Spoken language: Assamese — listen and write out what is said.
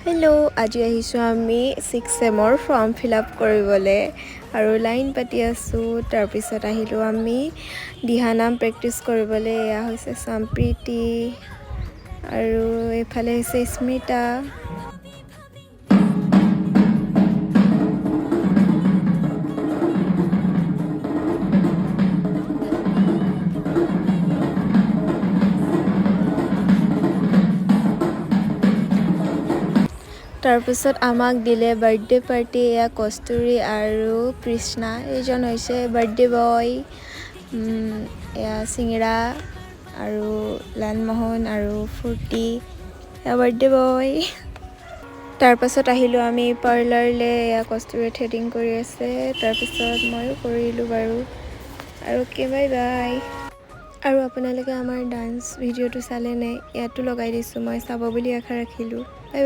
হেল্ল', আজি আহিছোঁ আমি ছিক্স ছেমৰ ফৰ্ম ফিল আপ কৰিবলৈ আৰু লাইন পাতি আছোঁ। তাৰপিছত আহিলোঁ আমি দিহানাম প্ৰেক্টিচ কৰিবলৈ। এয়া হৈছে সম্প্ৰীতি আৰু এইফালে হৈছে স্মিতা। তাৰপিছত আমাক দিলে বাৰ্থডে পাৰ্টি। এয়া কস্তুৰী আৰু কৃষ্ণা, এইজন হৈছে বাৰ্থডে বয়। এয়া চিঙৰা আৰু লালমোহন আৰু ফূৰ্তি, এয়া বাৰ্থডে বয়। তাৰপাছত আহিলোঁ আমি পাৰ্লাৰলৈ। এয়া কস্তুৰীয়ে থ্ৰেডিং কৰি আছে, তাৰপিছত ময়ো কৰিলোঁ বাৰু। আৰু অ'কে, বাই বাই। আৰু আপোনালোকে আমাৰ ডান্স ভিডিঅ'টো চালে নাই? ইয়াতো লগাই দিছোঁ মই, চাব বুলি আশা ৰাখিলোঁ।